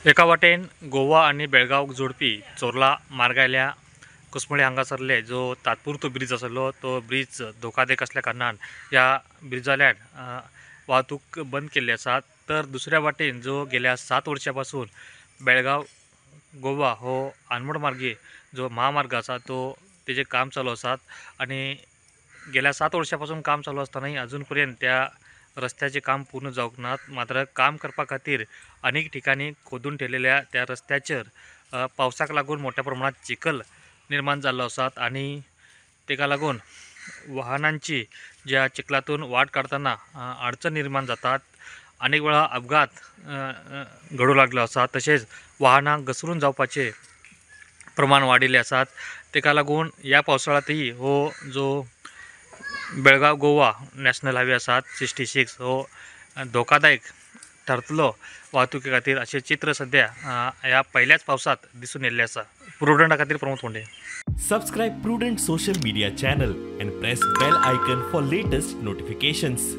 एका वाटेन गोवा आनी बेळगांव जोडपी चोर्ला मार्गायल्या कुसमळे हांगासरले जो तात्पुरतो ब्रिज आसलो तो ब्रिज धोकादायक आसल्या कारणान ह्या ब्रिजाल्यान वाहतूक बंद केल्ली आसा. तर दुसऱ्या वाटेन जो गेल्या 7 वर्सां पासून बेळगांव गोवा हो आनमोड मार्गे जो महामार्ग आसा तो तेजें काम चालू आसात आनी गेल्या 7 वर्सां पासून काम चालू आसतनाय अजून पर्यंत त्या रस्त्याचे काम पूर्ण जावंक ना. मात्र काम करपा खातीर अनेक ठिकाणी खोदून ठेवलेल्या त्या रस्त्याचेर पावसाक लागून मोठ्या प्रमाणात चिखल निर्माण जाल्लो आसात आनी तेका लागून वाहनांची ज्या चिखलातून वाट काडटना अडचण निर्माण जातात. अनेक वेळा अपघात घडू लागलो आसा. तशेंच वाहनां घसरून जावपाचे प्रमाण वाडिल्ले आसात. तेका लागून ह्या पावसाळ्यांतय हो जो बेळगांव गोवा नॅशनल हायवे आसात 66 हो धोकादायक ठरतलो वाहतुकी खातीर अशें चित्र सद्या ह्या पहिल्याच पावसात दिसून येयल्लें आसा. प्रुडंटा खातीर Pramod Phonde. Subscribe Prudent social media channel and press bell icon for latest notifications.